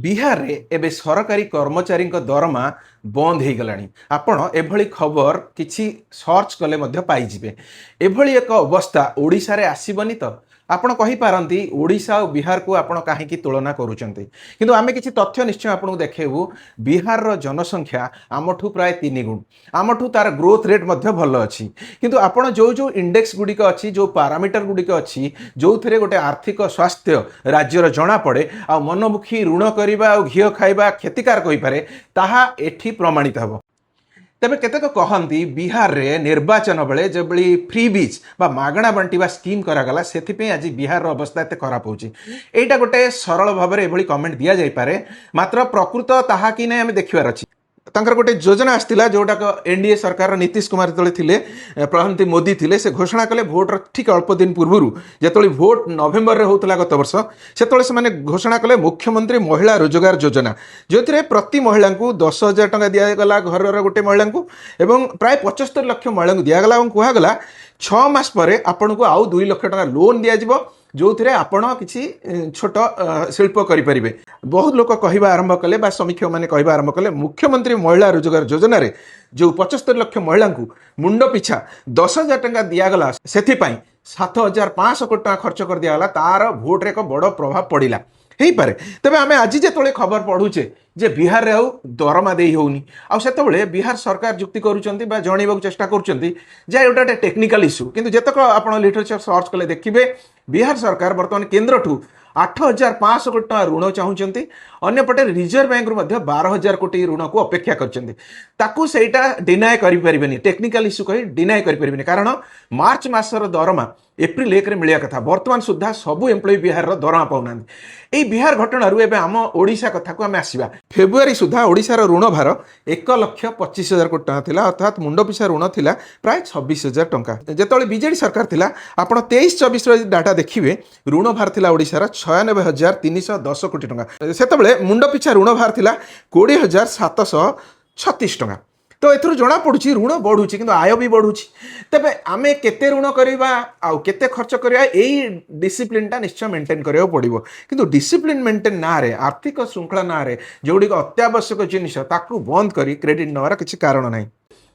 ବିହାରରେ ଏବେ ସରକାରୀ କର୍ମଚାରୀଙ୍କ ଦରମା ବନ୍ଦ ହେଇଗଲାଣି। ଆପଣ ଏଭଳି ଖବର କିଛି ସର୍ଚ୍ଚ କଲେ ମଧ୍ୟ ପାଇଯିବେ। ଏଭଳି ଏକ ଅବସ୍ଥା ଓଡ଼ିଶାରେ ଆସିବନି ତ? ଆପଣ କହିପାରନ୍ତି, ଓଡ଼ିଶା ଆଉ ବିହାରକୁ ଆପଣ କାହିଁକି ତୁଳନା କରୁଛନ୍ତି? କିନ୍ତୁ ଆମେ କିଛି ତଥ୍ୟ ନିଶ୍ଚୟ ଆପଣଙ୍କୁ ଦେଖେଇବୁ। ବିହାରର ଜନସଂଖ୍ୟା ଆମଠୁ ପ୍ରାୟ 3 ଗୁଣ, ଆମଠୁ ତାର ଗ୍ରୋଥ୍ ରେଟ୍ ମଧ୍ୟ ଭଲ ଅଛି। କିନ୍ତୁ ଆପଣ ଯେଉଁ ଯେଉଁ ଇଣ୍ଡେକ୍ସ ଗୁଡ଼ିକ ଅଛି, ଯେଉଁ ପାରାମିଟର ଗୁଡ଼ିକ ଅଛି, ଯେଉଁଥିରେ ଗୋଟେ ଆର୍ଥିକ ସ୍ୱାସ୍ଥ୍ୟ ରାଜ୍ୟର ଜଣାପଡ଼େ ଆଉ ମନମୁଖୀ ଋଣ କରିବା ଆଉ ଘିଅ ଖାଇବା କ୍ଷତିକାରକ ହୋଇପାରେ, ତାହା ଏଠି ପ୍ରମାଣିତ ହେବ। ତେବେ କେତେକ କହନ୍ତି, ବିହାରରେ ନିର୍ବାଚନ ବେଳେ ଯେଭଳି ଫ୍ରି ବିଜ୍ ବା ମାଗଣା ବାଣ୍ଟିବା ସ୍କିମ୍ କରାଗଲା, ସେଥିପାଇଁ ଆଜି ବିହାରର ଅବସ୍ଥା ଏତେ ଖରାପ ହେଉଛି। ଏଇଟା ଗୋଟେ ସରଳ ଭାବରେ ଏଭଳି କମେଣ୍ଟ ଦିଆଯାଇପାରେ, ମାତ୍ର ପ୍ରକୃତ ତାହା କି ନାହିଁ ଆମେ ଦେଖିବାର ଅଛି। ତାଙ୍କର ଗୋଟେ ଯୋଜନା ଆସିଥିଲା, ଯୋଉଟାକ ଏନ୍ଡିଏ ସରକାରର ନୀତିଶ କୁମାର ଯେତେବେଳେ ଥିଲେ, ପ୍ରଧାନମନ୍ତ୍ରୀ ମୋଦି ଥିଲେ, ସେ ଘୋଷଣା କଲେ ଭୋଟର ଠିକ୍ ଅଳ୍ପ ଦିନ ପୂର୍ବରୁ। ଯେତେବେଳେ ଭୋଟ ନଭେମ୍ବରରେ ହେଉଥିଲା ଗତ ବର୍ଷ, ସେତେବେଳେ ସେମାନେ ଘୋଷଣା କଲେ ମୁଖ୍ୟମନ୍ତ୍ରୀ ମହିଳା ରୋଜଗାର ଯୋଜନା, ଯେଉଁଥିରେ ପ୍ରତି ମହିଳାଙ୍କୁ 10,000 ଟଙ୍କା ଦିଆଗଲା, ଘରର ଗୋଟେ ମହିଳାଙ୍କୁ, ଏବଂ ପ୍ରାୟ 75 ଲକ୍ଷ ମହିଳାଙ୍କୁ ଦିଆଗଲା। ଏବଂ କୁହାଗଲା, 6 ମାସ ପରେ ଆପଣଙ୍କୁ ଆଉ 2 ଲକ୍ଷ ଟଙ୍କା ଲୋନ୍ ଦିଆଯିବ, ଯେଉଁଥିରେ ଆପଣ କିଛି ଛୋଟ ଶିଳ୍ପ କରିପାରିବେ। ବହୁତ ଲୋକ କହିବା ଆରମ୍ଭ କଲେ ବା ସମୀକ୍ଷକମାନେ କହିବା ଆରମ୍ଭ କଲେ, ମୁଖ୍ୟମନ୍ତ୍ରୀ ମହିଳା ରୋଜଗାର ଯୋଜନାରେ ଯେଉଁ 75 ଲକ୍ଷ ମହିଳାଙ୍କୁ ମୁଣ୍ଡ ପିଛା 10,000 ଟଙ୍କା ଦିଆଗଲା, ସେଥିପାଇଁ 7,500 କୋଟି ଟଙ୍କା ଖର୍ଚ୍ଚ କରିଦିଆଗଲା, ତାର ଭୋଟରେ ଏକ ବଡ଼ ପ୍ରଭାବ ପଡ଼ିଲା ହେଇପାରେ। ତେବେ ଆମେ ଆଜି ଯେତେବେଳେ ଖବର ପଢୁଛେ ଯେ ବିହାରରେ ଆଉ ଦରମା ଦେଇ ହେଉନି, ଆଉ ସେତେବେଳେ ବିହାର ସରକାର ଯୁକ୍ତି କରୁଛନ୍ତି ବା ଜଣେଇବାକୁ ଚେଷ୍ଟା କରୁଛନ୍ତି ଯେ ଏଇଟା ଗୋଟେ ଟେକ୍ନିକାଲ ଇସ୍ୟୁ। କିନ୍ତୁ ଯେତେକ ଆପଣ ଲିଟରେଚର ସର୍ଚ୍ଚ କଲେ ଦେଖିବେ, ବିହାର ସରକାର ବର୍ତ୍ତମାନ କେନ୍ଦ୍ରଠୁ 8,500 କୋଟି ଟଙ୍କା ଋଣ ଚାହୁଁଛନ୍ତି। ଅନ୍ୟପଟେ ରିଜର୍ଭ ବ୍ୟାଙ୍କରୁ ମଧ୍ୟ 12,000 କୋଟି ଋଣକୁ ଅପେକ୍ଷା କରିଛନ୍ତି। ତାକୁ ସେଇଟା ଡିନାଏ କରିପାରିବେନି, ଟେକ୍ନିକାଲ ଇସ୍ୟୁ କହି ଡିନାଏ କରିପାରିବେନି। କାରଣ ମାର୍ଚ୍ଚ ମାସର ଦରମା ଏପ୍ରିଲ 1ରେ ମିଳିବା କଥା, ବର୍ତ୍ତମାନ ସୁଦ୍ଧା ସବୁ ଏମ୍ପ୍ଲୟି ବିହାରର ଦରମା ପାଉନାହାନ୍ତି। ଏଇ ବିହାର ଘଟଣାରୁ ଏବେ ଆମ ଓଡ଼ିଶା କଥାକୁ ଆମେ ଆସିବା। ଫେବୃଆରୀ ସୁଦ୍ଧା ଓଡ଼ିଶାର ଋଣ ଭାର 1,25,000 କୋଟି ଟଙ୍କା ଥିଲା, ଅର୍ଥାତ୍ ମୁଣ୍ଡ ପିଛା ଋଣ ଥିଲା ପ୍ରାୟ 26,000 ଟଙ୍କା। ଯେତେବେଳେ ବିଜେଡି ସରକାର ଥିଲା, ଆପଣ 23-24ର ଡାଟା ଦେଖିବେ, ଋଣ ଭାର ଥିଲା ଓଡ଼ିଶାର 96,310 କୋଟି ଟଙ୍କା। ସେତେବେଳେ ମୁଣ୍ଡ ପିଛା ଋଣ ଭାର ଥିଲା 20,736 ଟଙ୍କା। ତ ଏଥିରୁ ଜଣାପଡ଼ୁଛି, ଋଣ ବଢ଼ୁଛି କିନ୍ତୁ ଆୟ ବି ବଢ଼ୁଛି। ତେବେ ଆମେ କେତେ ଋଣ କରିବା ଆଉ କେତେ ଖର୍ଚ୍ଚ କରିବା, ଏଇ ଡିସିପ୍ଲିନଟା ନିଶ୍ଚୟ ମେଣ୍ଟେନ୍ କରିବାକୁ ପଡ଼ିବ। କିନ୍ତୁ ଡିସିପ୍ଲିନ ମେଣ୍ଟେନ୍ ନାଁରେ, ଆର୍ଥିକ ଶୃଙ୍ଖଳା ନାଁରେ ଯେଉଁଗୁଡ଼ିକ ଅତ୍ୟାବଶ୍ୟକ ଜିନିଷ ତାକୁ ବନ୍ଦ କରି କ୍ରେଡିଟ୍ ନେବାର କିଛି କାରଣ ନାହିଁ।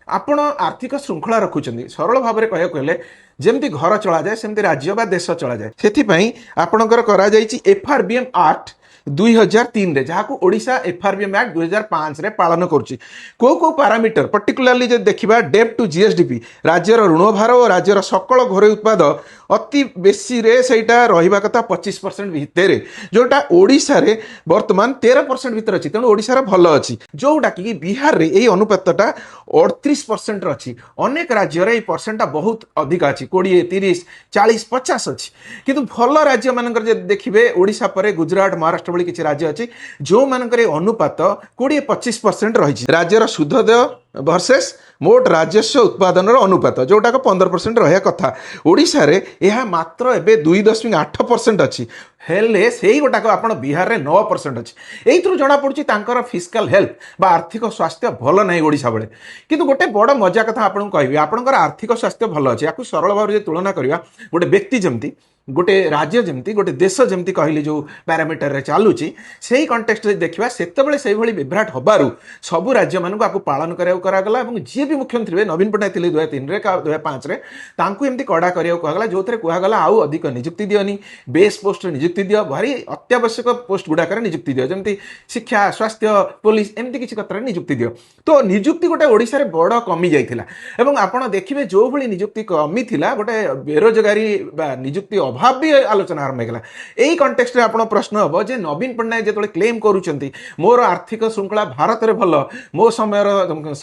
ଆପଣ ଆର୍ଥିକ ଶୃଙ୍ଖଳା ରଖୁଛନ୍ତି, ସରଳ ଭାବରେ କହିବାକୁ ହେଲେ ଯେମିତି ଘର ଚଳାଯାଏ, ସେମିତି ରାଜ୍ୟ ବା ଦେଶ ଚଳାଯାଏ। ସେଥିପାଇଁ ଆପଣଙ୍କର କରାଯାଇଛି F R B M act 2003ରେ, ଯାହାକୁ Odisha F R B M act 2005ରେ ପାଳନ କରୁଛି। କେଉଁ କେଉଁ ପାରାମିଟର ପର୍ଟିକୁଲାରଲି ଯଦି ଦେଖିବା, ଡେବ୍ଟ ଟୁ ଜିଏସ୍ଡିପି, ରାଜ୍ୟର ଋଣଭାର ଓ ରାଜ୍ୟର ସକଳ ଘରୋଇ ଉତ୍ପାଦ ଅତି ବେଶୀରେ ସେଇଟା ରହିବା କଥା 25% ଭିତରେ, ଯେଉଁଟା ଓଡ଼ିଶାରେ ବର୍ତ୍ତମାନ 13% ଭିତରେ ଅଛି। ତେଣୁ ଓଡ଼ିଶାର ଭଲ ଅଛି, ଯେଉଁଟାକି ବିହାରରେ ଏଇ ଅନୁପାତଟା 38%ର ଅଛି। ଅନେକ ରାଜ୍ୟରେ ଏଇ ପରସେଣ୍ଟଟା ବହୁତ ଅଧିକ ଅଛି, 20, 30, 40, 50 ଅଛି। କିନ୍ତୁ ଭଲ ରାଜ୍ୟମାନଙ୍କର ଯଦି ଦେଖିବେ, ଓଡ଼ିଶା ପରେ ଗୁଜୁରାଟ, ମହାରାଷ୍ଟ୍ର ଭଳି କିଛି ରାଜ୍ୟ ଅଛି, ଯେଉଁମାନଙ୍କର ଏଇ ଅନୁପାତ 20-25% ରହିଛି। ରାଜ୍ୟର ସୁଧ ଦେୟ ଭର୍ସେସ୍ ମୋଟ ରାଜସ୍ୱ ଉତ୍ପାଦନର ଅନୁପାତ, ଯେଉଁଟାକ 15% ରହିବା କଥା, ଓଡ଼ିଶାରେ ଏହା ମାତ୍ର ଏବେ 2.8% ଅଛି। ହେଲେ ସେଇ ଗୋଟାକ ଆପଣ ବିହାରରେ 9% ଅଛି। ଏଇଥିରୁ ଜଣାପଡ଼ୁଛି ତାଙ୍କର ଫିସ୍କାଲ ହେଲ୍ଥ ବା ଆର୍ଥିକ ସ୍ୱାସ୍ଥ୍ୟ ଭଲ ନାହିଁ ଓଡ଼ିଶା ଭଳି। କିନ୍ତୁ ଗୋଟେ ବଡ଼ ମଜା କଥା ଆପଣଙ୍କୁ କହିବି, ଆପଣଙ୍କର ଆର୍ଥିକ ସ୍ୱାସ୍ଥ୍ୟ ଭଲ ଅଛି। ୟାକୁ ସରଳ ଭାବରେ ଯଦି ତୁଳନା କରିବା, ଗୋଟେ ବ୍ୟକ୍ତି ଯେମିତି, ଗୋଟେ ରାଜ୍ୟ ଯେମିତି, ଗୋଟେ ଦେଶ ଯେମିତି କହିଲି ଯେଉଁ ପ୍ୟାରାମିଟରରେ ଚାଲୁଛି, ସେଇ କଣ୍ଟେକ୍ସରେ ଦେଖିବା, ସେତେବେଳେ ସେଇଭଳି ବିଭ୍ରାଟ ହବାରୁ ସବୁ ରାଜ୍ୟମାନଙ୍କୁ ଆକୁ ପାଳନ କରିବାକୁ କରାଗଲା। ଏବଂ ଯିଏ ବି ମୁଖ୍ୟମନ୍ତ୍ରୀ ଥିବେ, ନବୀନ ପଟ୍ଟନାୟକ ଥିଲେ 2003ରେ, 2005ରେ, ତାଙ୍କୁ ଏମିତି କଡ଼ା କରିବାକୁ କୁହାଗଲା, ଯେଉଁଥିରେ କୁହାଗଲା ଆଉ ଅଧିକ ନିଯୁକ୍ତି ଦିଅନି, ବେସ୍ ପୋଷ୍ଟରେ ନିଯୁକ୍ତି ଦିଅ, ଭାରି ଅତ୍ୟାବଶ୍ୟକ ପୋଷ୍ଟ ଗୁଡ଼ାକରେ ନିଯୁକ୍ତି ଦିଅ, ଯେମିତି ଶିକ୍ଷା, ସ୍ୱାସ୍ଥ୍ୟ, ପୋଲିସ, ଏମିତି କିଛି କଥାରେ ନିଯୁକ୍ତି ଦିଅ। ତ ନିଯୁକ୍ତି ଗୋଟେ ଓଡ଼ିଶାରେ ବଡ଼ କମି ଯାଇଥିଲା ଏବଂ ଆପଣ ଦେଖିବେ, ଯେଉଁଭଳି ନିଯୁକ୍ତି କମିଥିଲା, ଗୋଟେ ବେରୋଜଗାରୀ ବା ନିଯୁକ୍ତି ଅଭାବ ବି ଆଲୋଚନା ଆରମ୍ଭ ହେଇଗଲା। ଏଇ କଣ୍ଟେକ୍ସଟରେ ଆପଣ ପ୍ରଶ୍ନ ହେବ ଯେ ନବୀନ ପଟ୍ଟନାୟକ ଯେତେବେଳେ କ୍ଲେମ୍ କରୁଛନ୍ତି, ମୋର ଆର୍ଥିକ ଶୃଙ୍ଖଳା ଭାରତରେ ଭଲ, ମୋ ସମୟର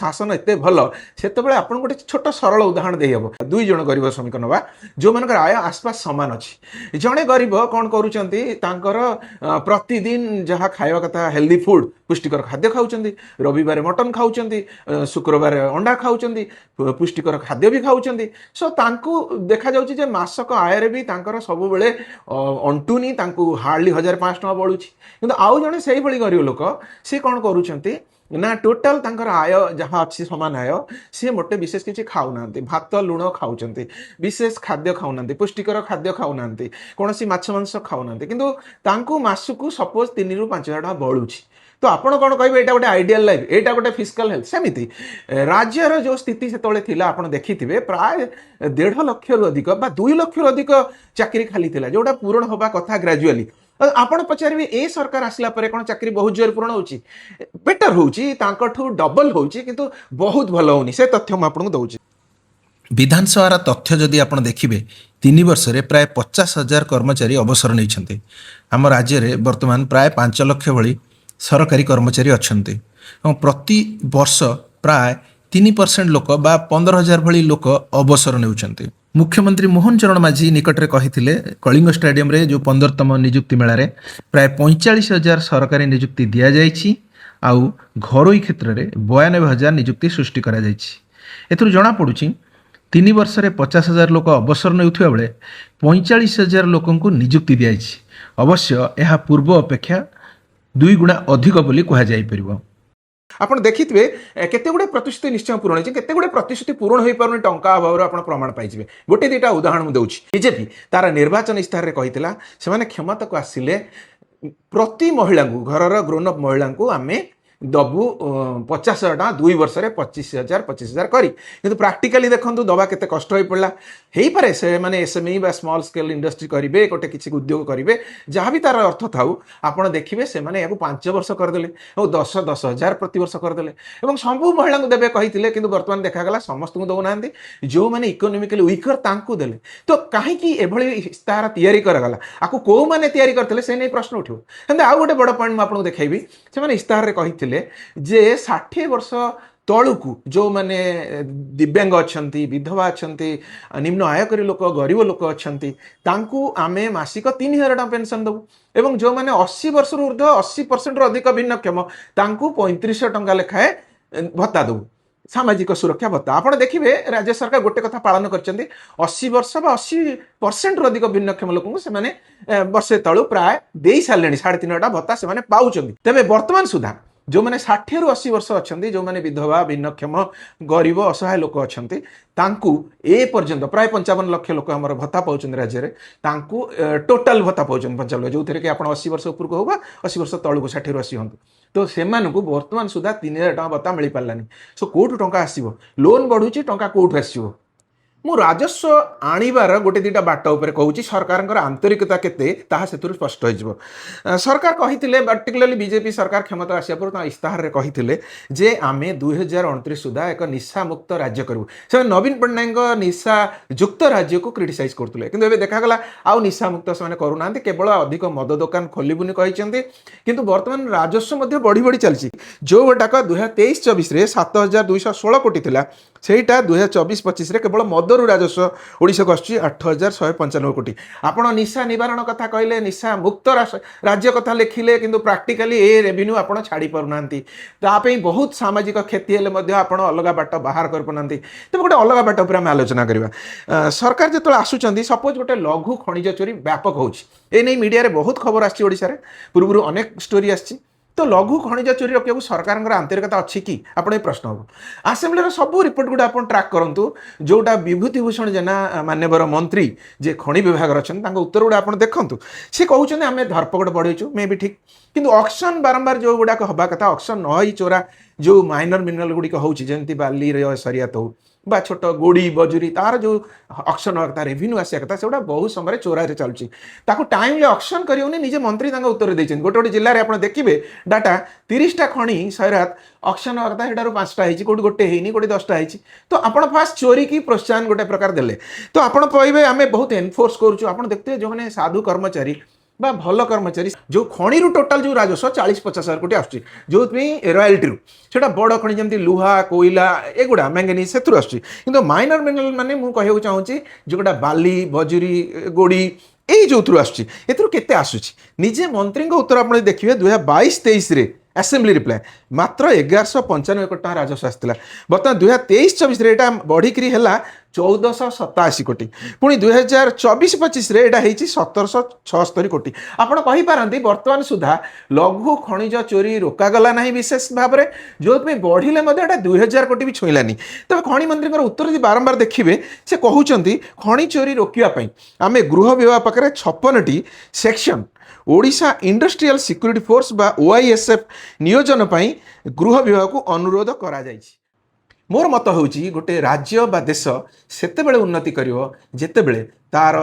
ଶାସନ ଏତେ ଭଲ, ସେତେବେଳେ ଆପଣଙ୍କୁ ଗୋଟେ ଛୋଟ ସରଳ ଉଦାହରଣ ଦେଇହେବ। ଦୁଇ ଜଣ ଗରିବ ଶ୍ରମିକ ନେବା, ଯେଉଁମାନଙ୍କର ଆୟ ଆସପାସ ସମାନ ଅଛି। ଜଣେ ଗରିବ କ'ଣ କରୁଛନ୍ତି? ତାଙ୍କର ପ୍ରତିଦିନ ଯାହା ଖାଇବା କଥା ହେଲ୍ଦି ଫୁଡ୍, ପୁଷ୍ଟିକର ଖାଦ୍ୟ ଖାଉଛନ୍ତି। ରବିବାର ମଟନ ଖାଉଛନ୍ତି, ଶୁକ୍ରବାର ଅଣ୍ଡା ଖାଉଛନ୍ତି, ପୁଷ୍ଟିକର ଖାଦ୍ୟ ବି ଖାଉଛନ୍ତି। ସୋ ତାଙ୍କୁ ଦେଖାଯାଉଛି ଯେ ମାସକ ଆୟରେ ବି ତାଙ୍କର ସବୁବେଳେ ଅଣ୍ଟୁନି, ତାଙ୍କୁ ହାର୍ଡଲି 1,500 ଟଙ୍କା ବଳୁଛି। କିନ୍ତୁ ଆଉ ଜଣେ ସେଇଭଳି ଗରିବ ଲୋକ, ସେ କ'ଣ କରୁଛନ୍ତି? ନା ଟୋଟାଲ ତାଙ୍କର ଆୟ ଯାହା ଅଛି ସମାନ ଆୟ, ସିଏ ମୋଟେ ବିଶେଷ କିଛି ଖାଉନାହାନ୍ତି, ଭାତ ଲୁଣ ଖାଉଛନ୍ତି, ବିଶେଷ ଖାଦ୍ୟ ଖାଉନାହାନ୍ତି, ପୁଷ୍ଟିକର ଖାଦ୍ୟ ଖାଉନାହାନ୍ତି, କୌଣସି ମାଛ ମାଂସ ଖାଉନାହାନ୍ତି, କିନ୍ତୁ ତାଙ୍କୁ ମାସକୁ ସପୋଜ 3ରୁ 5 ହଜାର ଟଙ୍କା ବଳୁଛି। ତ ଆପଣ କ'ଣ କହିବେ? ଏଇଟା ଗୋଟେ ଆଇଡିଆଲ ଲାଇଫ୍? ଏଇଟା ଗୋଟେ ଫିସ୍କାଲ ହେଲ୍ଥ? ସେମିତି ରାଜ୍ୟର ଯେଉଁ ସ୍ଥିତି ସେତେବେଳେ ଥିଲା, ଆପଣ ଦେଖିଥିବେ, ପ୍ରାୟ 1.5 ଲକ୍ଷରୁ ଅଧିକ ବା 2 ଲକ୍ଷରୁ ଅଧିକ ଚାକିରି ଖାଲି ଥିଲା, ଯେଉଁଟା ପୂରଣ ହେବା କଥା ଗ୍ରାଜୁଆଲି। ଆପଣ ପଚାରିବେ, ଏ ସରକାର ଆସିଲା ପରେ କ'ଣ ଚାକିରି ବହୁତ ଜୋରରେ ପୂରଣ ହେଉଛି? ବେଟର ହେଉଛି, ତାଙ୍କଠୁ ଡବଲ ହେଉଛି, କିନ୍ତୁ ବହୁତ ଭଲ ହେଉନି। ସେ ତଥ୍ୟ ମୁଁ ଆପଣଙ୍କୁ ଦେଉଛି। ବିଧାନସଭାର ତଥ୍ୟ ଯଦି ଆପଣ ଦେଖିବେ, 3 ବର୍ଷରେ ପ୍ରାୟ 50,000 କର୍ମଚାରୀ ଅବସର ନେଇଛନ୍ତି। ଆମ ରାଜ୍ୟରେ ବର୍ତ୍ତମାନ ପ୍ରାୟ 5 ଲକ୍ଷ ଭଳି ସରକାରୀ କର୍ମଚାରୀ ଅଛନ୍ତି ଏବଂ ପ୍ରତି ବର୍ଷ ପ୍ରାୟ 3% ଲୋକ ବା 15,000 ଭଳି ଲୋକ ଅବସର ନେଉଛନ୍ତି। ମୁଖ୍ୟମନ୍ତ୍ରୀ ମୋହନ ଚରଣ ମାଝୀ ନିକଟରେ କହିଥିଲେ, କଳିଙ୍ଗ ଷ୍ଟାଡିୟମରେ ଯେଉଁ 15ତମ ନିଯୁକ୍ତି ମେଳାରେ ପ୍ରାୟ 45,000 ସରକାରୀ ନିଯୁକ୍ତି ଦିଆଯାଇଛି ଆଉ ଘରୋଇ କ୍ଷେତ୍ରରେ 92,000 ନିଯୁକ୍ତି ସୃଷ୍ଟି କରାଯାଇଛି। ଏଥିରୁ ଜଣାପଡ଼ୁଛି, 3 ବର୍ଷରେ 50,000 ଲୋକ ଅବସର ନେଉଥିବା ବେଳେ 45,000 ଲୋକଙ୍କୁ ନିଯୁକ୍ତି ଦିଆଯାଇଛି। ଅବଶ୍ୟ ଏହା ପୂର୍ବ ଅପେକ୍ଷା 2 ଗୁଣା ଅଧିକ ବୋଲି କୁହାଯାଇପାରିବ। ଆପଣ ଦେଖିଥିବେ, କେତେ ଗୁଡ଼ିଏ ପ୍ରତିଶ୍ରୁତି ନିଶ୍ଚୟ ପୂରଣ ହେଇଛି, କେତେ ଗୁଡ଼ିଏ ପ୍ରତିଶ୍ରୁତି ପୂରଣ ହୋଇପାରୁନି ଟଙ୍କା ଅଭାବରୁ, ଆପଣ ପ୍ରମାଣ ପାଇଯିବେ। ଗୋଟେ ଦୁଇଟା ଉଦାହରଣ ମୁଁ ଦେଉଛି। ବିଜେପି ତାର ନିର୍ବାଚନ ଇସ୍ତାହାରରେ କହିଥିଲା, ସେମାନେ କ୍ଷମତାକୁ ଆସିଲେ ପ୍ରତି ମହିଳାଙ୍କୁ, ଘରର ଗ୍ରୋନ୍ ଅପ୍ ମହିଳାଙ୍କୁ ଆମେ ଦବୁ 50,000 ଟଙ୍କା 2 ବର୍ଷରେ, 25,000 25,000 କରି। କିନ୍ତୁ ପ୍ରାକ୍ଟିକାଲି ଦେଖନ୍ତୁ, ଦବା କେତେ କଷ୍ଟ ହୋଇପଡ଼ିଲା। ହେଇପାରେ ସେମାନେ ଏସ୍ଏମ୍ଇ ବା ସ୍ମଲ୍ ସ୍କେଲ୍ ଇଣ୍ଡଷ୍ଟ୍ରି କରିବେ, ଗୋଟେ କିଛି ଉଦ୍ୟୋଗ କରିବେ, ଯାହା ବି ତାର ଅର୍ଥ ଥାଉ। ଆପଣ ଦେଖିବେ, ସେମାନେ ଏହାକୁ 5 ବର୍ଷ କରିଦେଲେ ଆଉ 10 10 ହଜାର ପ୍ରତିବର୍ଷ କରିଦେଲେ ଏବଂ ସବୁ ମହିଳାଙ୍କୁ ଦେବେ କହିଥିଲେ। କିନ୍ତୁ ବର୍ତ୍ତମାନ ଦେଖାଗଲା ସମସ୍ତଙ୍କୁ ଦେଉନାହାନ୍ତି, ଯେଉଁମାନେ ଇକୋନୋମିକାଲି ୱିକର ତାଙ୍କୁ ଦେଲେ। ତ କାହିଁକି ଏଭଳି ଇସ୍ତାହାର ତିଆରି କରାଗଲା, ଆକୁ କେଉଁମାନେ ତିଆରି କରିଥିଲେ, ସେ ନେଇ ପ୍ରଶ୍ନ ଉଠିବ। ସେମିତି ଆଉ ଗୋଟେ ବଡ଼ ପଏଣ୍ଟ ମୁଁ ଆପଣଙ୍କୁ ଦେଖେଇବି। ସେମାନେ ଇସ୍ତାହାରରେ କହିଥିଲେ ଯେ 60 ବର୍ଷ ତଳକୁ ଯେଉଁମାନେ ଦିବ୍ୟାଙ୍ଗ ଅଛନ୍ତି, ବିଧବା ଅଛନ୍ତି, ନିମ୍ନ ଆୟକାରୀ ଲୋକ, ଗରିବ ଲୋକ ଅଛନ୍ତି, ତାଙ୍କୁ ଆମେ ମାସିକ 3,000 ଟଙ୍କା ପେନସନ୍ ଦେବୁ ଏବଂ ଯେଉଁମାନେ 80 ବର୍ଷରୁ ଉର୍ଦ୍ଧ୍ୱ, 80%ରୁ ଅଧିକ ଭିନ୍ନକ୍ଷମ, ତାଙ୍କୁ 3,500 ଟଙ୍କା ଲେଖାଏଁ ଭତ୍ତା ଦେବୁ, ସାମାଜିକ ସୁରକ୍ଷା ଭତ୍ତା। ଆପଣ ଦେଖିବେ, ରାଜ୍ୟ ସରକାର ଗୋଟେ କଥା ପାଳନ କରିଛନ୍ତି। 80 ବର୍ଷ ବା 80%ରୁ ଅଧିକ ଭିନ୍ନକ୍ଷମ ଲୋକଙ୍କୁ ସେମାନେ ବର୍ଷେ ତଳୁ ପ୍ରାୟ ଦେଇ ସାରିଲେଣି, 3,500 ଭତ୍ତା ସେମାନେ ପାଉଛନ୍ତି। ତେବେ ବର୍ତ୍ତମାନ ସୁଦ୍ଧା ଯେଉଁମାନେ 60ରୁ 80 ବର୍ଷ ଅଛନ୍ତି, ଯେଉଁମାନେ ବିଧବା, ଭିନ୍ନକ୍ଷମ, ଗରିବ, ଅସହାୟ ଲୋକ ଅଛନ୍ତି, ତାଙ୍କୁ ଏ ପର୍ଯ୍ୟନ୍ତ ପ୍ରାୟ 55 ଲକ୍ଷ ଲୋକ ଆମର ଭତ୍ତା ପାଉଛନ୍ତି ରାଜ୍ୟରେ। ତାଙ୍କୁ ଟୋଟାଲ ଭତ୍ତା ପାଉଛନ୍ତି 55 ଲକ୍ଷ, ଯେଉଁଥିରେ କି ଆପଣ 80 ବର୍ଷ ଉପରକୁ ହଉ ବା 80 ବର୍ଷ ତଳକୁ, 60ରୁ 80 ହୁଅନ୍ତୁ। ତ ସେମାନଙ୍କୁ ବର୍ତ୍ତମାନ ସୁଦ୍ଧା 3,000 ଟଙ୍କା ଭତ୍ତା ମିଳିପାରିଲାନି। ସୋ କୋଉଠୁ ଟଙ୍କା ଆସିବ? ଲୋନ୍ ବଢୁଛି, ଟଙ୍କା କୋଉଠୁ ଆସିବ? ମୁଁ ରାଜସ୍ୱ ଆଣିବାର ଗୋଟେ ଦୁଇଟା ବାଟ ଉପରେ କହୁଛି। ସରକାରଙ୍କର ଆନ୍ତରିକତା କେତେ, ତାହା ସେଥିରୁ ସ୍ପଷ୍ଟ ହୋଇଯିବ। ସରକାର କହିଥିଲେ, ପର୍ଟିକୁଲାରଲି ବିଜେପି ସରକାର କ୍ଷମତା ଆସିବା ପୂର୍ବରୁ ତାଙ୍କ ଇସ୍ତାହାରରେ କହିଥିଲେ ଯେ ଆମେ 2029 ସୁଦ୍ଧା ଏକ ନିଶାମୁକ୍ତ ରାଜ୍ୟ କରିବୁ। ସେମାନେ ନବୀନ ପଟ୍ଟନାୟକଙ୍କ ନିଶା ଯୁକ୍ତ ରାଜ୍ୟକୁ କ୍ରିଟିସାଇଜ୍ କରୁଥିଲେ। କିନ୍ତୁ ଏବେ ଦେଖାଗଲା ଆଉ ନିଶାମୁକ୍ତ ସେମାନେ କରୁନାହାନ୍ତି, କେବଳ ଅଧିକ ମଦ ଦୋକାନ ଖୋଲିବୁନି କହିଛନ୍ତି। କିନ୍ତୁ ବର୍ତ୍ତମାନ ରାଜସ୍ୱ ମଧ୍ୟ ବଢ଼ି ବଢ଼ି ଚାଲିଛି। ଯେଉଁ ଗୋଟାକ 2023-24ରେ 7,216 କୋଟି ଥିଲା, ସେଇଟା 2024-25ରେ କେବଳ ମଦରୁ ରାଜସ୍ୱ ଓଡ଼ିଶାକୁ ଆସୁଛି 8,195 କୋଟି। ଆପଣ ନିଶା ନିବାରଣ କଥା କହିଲେ, ନିଶା ମୁକ୍ତ ରାଜ୍ୟ କଥା ଲେଖିଲେ, କିନ୍ତୁ ପ୍ରାକ୍ଟିକାଲି ଏ ରେଭିନ୍ୟୁ ଆପଣ ଛାଡ଼ି ପାରୁନାହାନ୍ତି। ତା ପାଇଁ ବହୁତ ସାମାଜିକ କ୍ଷତି ହେଲେ ମଧ୍ୟ ଆପଣ ଅଲଗା ବାଟ ବାହାର କରିପାରୁନାହାନ୍ତି। ତେବେ ଗୋଟେ ଅଲଗା ବାଟ ଉପରେ ଆମେ ଆଲୋଚନା କରିବା। ସରକାର ଯେତେବେଳେ ଆସୁଛନ୍ତି, ସପୋଜ ଗୋଟେ ଲଘୁ ଖଣିଜ ଚୋରି ବ୍ୟାପକ ହେଉଛି, ଏ ନେଇ ମିଡ଼ିଆରେ ବହୁତ ଖବର ଆସିଛି, ଓଡ଼ିଶାରେ ପୂର୍ବରୁ ଅନେକ ଷ୍ଟୋରି ଆସିଛି। ତ ଲଘୁ ଖଣିଜ ଚୋରି ରୋକିବାକୁ ସରକାରଙ୍କର ଆନ୍ତରିକତା ଅଛି କି, ଆପଣ ଏ ପ୍ରଶ୍ନ ହେବ। ଆସେମ୍ବଲିର ସବୁ ରିପୋର୍ଟ ଗୁଡ଼ା ଆପଣ ଟ୍ରାକ୍ କରନ୍ତୁ। ଯେଉଁଟା ବିଭୂତି ଭୂଷଣ ଜେନା, ମାନ୍ୟବର ମନ୍ତ୍ରୀ ଯେ ଖଣି ବିଭାଗର ଅଛନ୍ତି, ତାଙ୍କ ଉତ୍ତର ଗୁଡ଼ା ଆପଣ ଦେଖନ୍ତୁ। ସେ କହୁଛନ୍ତି, ଆମେ ଧରପଗଡ଼ ବଢ଼େଇଛୁ। ମେ ବି ଠିକ୍, କିନ୍ତୁ ଅକ୍ସନ୍ ବାରମ୍ବାର ଯେଉଁ ଗୁଡ଼ାକ ହେବା କଥା, ଅକ୍ସନ୍ ନ ହେଇ ଚୋରା ଯେଉଁ ମାଇନର ମିନେରାଲ ଗୁଡ଼ିକ ହେଉଛି, ଯେମିତି ବାଲିର ସରିଆତ ହଉ ବା ଛୋଟ ଗୋଡ଼ି ବଜୁରୀ, ତାର ଯେଉଁ ଅକ୍ସନ୍ ହେବା କଥା, ରେଭିନ୍ୟୁ ଆସିବା କଥା, ସେଗୁଡ଼ା ବହୁତ ସମୟରେ ଚୋରାରେ ଚାଲୁଛି। ତାକୁ ଟାଇମଲି ଅକ୍ସନ୍ କରିହେଉନି, ନିଜେ ମନ୍ତ୍ରୀ ତାଙ୍କ ଉତ୍ତର ଦେଇଛନ୍ତି। ଗୋଟେ ଗୋଟେ ଜିଲ୍ଲାରେ ଆପଣ ଦେଖିବେ ଡାଟା, 30ଟା ଖଣି ସୈରାତ ଅକ୍ସନ୍ ହେବା କଥା, ସେଠାରୁ 5ଟା ହେଇଛି, କେଉଁଠି ଗୋଟେ ହେଇନି, କେଉଁଠି 10ଟା ହେଇଛି। ତ ଆପଣ ଫାଷ୍ଟ ଚୋରିକି ପ୍ରୋତ୍ସାହନ ଗୋଟେ ପ୍ରକାର ଦେଲେ। ତ ଆପଣ କହିବେ, ଆମେ ବହୁତ ଏନଫୋର୍ସ କରୁଛୁ। ଆପଣ ଦେଖୁଥିବେ, ଯେଉଁମାନେ ସାଧୁ କର୍ମଚାରୀ ବା ଭଲ କର୍ମଚାରୀ, ଯେଉଁ ଖଣିରୁ ଟୋଟାଲ ଯେଉଁ ରାଜସ୍ୱ 40-50 ହଜାର କୋଟି ଆସୁଛି, ଯେଉଁଥିପାଇଁ ରୟାଲିଟିରୁ, ସେଇଟା ବଡ଼ ଖଣି ଯେମିତି ଲୁହା, କୋଇଲା, ଏଗୁଡ଼ା, ମ୍ୟାଙ୍ଗନିଜ୍, ସେଥିରୁ ଆସୁଛି। କିନ୍ତୁ ମାଇନର ମିନେରାଲ ମାନେ ମୁଁ କହିବାକୁ ଚାହୁଁଛି ଯେଉଁଗୁଡ଼ା ବାଲି, ବଜୁରୀ, ଗୋଡ଼ି, ଏଇ ଯେଉଁଥିରୁ ଆସୁଛି, ଏଥିରୁ କେତେ ଆସୁଛି? ନିଜେ ମନ୍ତ୍ରୀଙ୍କ ଉତ୍ତର ଆପଣ ଯଦି ଦେଖିବେ, 2022-23ରେ ଆସେମ୍ବଲି ରିପ୍ଲାଏ, ମାତ୍ର 1195 କୋଟି ଟଙ୍କା ରାଜସ୍ୱ ଆସିଥିଲା। ବର୍ତ୍ତମାନ 2023-24ରେ ଏଇଟା ବଢ଼ିକିରି ହେଲା 1487 କୋଟି। ପୁଣି 2024-25ରେ ଏଇଟା ହେଇଛି 1776 କୋଟି। ଆପଣ କହିପାରନ୍ତି, ବର୍ତ୍ତମାନ ସୁଦ୍ଧା ଲଘୁ ଖଣିଜ ଚୋରି ରୋକାଗଲା ନାହିଁ ବିଶେଷ ଭାବରେ, ଯେଉଁଥିପାଇଁ ବଢ଼ିଲେ ମଧ୍ୟ ଏଇଟା 2000 କୋଟି ବି ଛୁଇଁଲାନି। ତେବେ ଖଣି ମନ୍ତ୍ରୀଙ୍କର ଉତ୍ତର ଯଦି ବାରମ୍ବାର ଦେଖିବେ, ସେ କହୁଛନ୍ତି, ଖଣି ଚୋରି ରୋକିବା ପାଇଁ ଆମେ ଗୃହ ବିଭାଗ ପାଖରେ 56ଟି section, Odisha industrial security force ବା ଓଆଇଏସ୍ଏଫ୍ ନିୟୋଜନ ପାଇଁ ଗୃହ ବିଭାଗକୁ ଅନୁରୋଧ କରାଯାଇଛି। ମୋର ମତ ହେଉଛି, ଗୋଟେ ରାଜ୍ୟ ବା ଦେଶ ସେତେବେଳେ ଉନ୍ନତି କରିବ, ଯେତେବେଳେ ତାର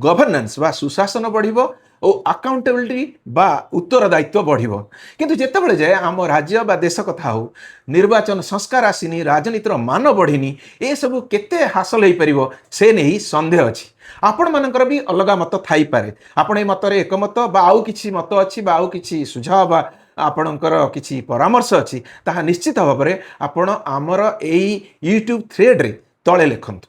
ଗଭର୍ଣ୍ଣାନ୍ସ ବା ସୁଶାସନ ବଢ଼ିବ ଓ ଆକାଉଣ୍ଟେବିଲିଟି ବା ଉତ୍ତରଦାୟିତ୍ୱ ବଢ଼ିବ। କିନ୍ତୁ ଯେତେବେଳେ ଯାଏ ଆମ ରାଜ୍ୟ ବା ଦେଶ କଥା ହଉ, ନିର୍ବାଚନ ସଂସ୍କାର ଆସିନି, ରାଜନୀତିର ମାନ ବଢ଼ିନି, ଏସବୁ କେତେ ହାସଲ ହେଇପାରିବ ସେ ନେଇ ସନ୍ଦେହ ଅଛି। ଆପଣମାନଙ୍କର ବି ଅଲଗା ମତ ଥାଇପାରେ। ଆପଣ ଏ ମତରେ ଏକମତ ବା ଆଉ କିଛି ମତ ଅଛି ବା ଆଉ କିଛି ସୁଝାବ ବା ଆପଣଙ୍କର କିଛି ପରାମର୍ଶ ଅଛି, ତାହା ନିଶ୍ଚିତ ଭାବରେ ଆପଣ ଆମର ଏଇ ୟୁଟ୍ୟୁବ୍ ଥ୍ରେଡ଼ରେ ତଳେ ଲେଖନ୍ତୁ।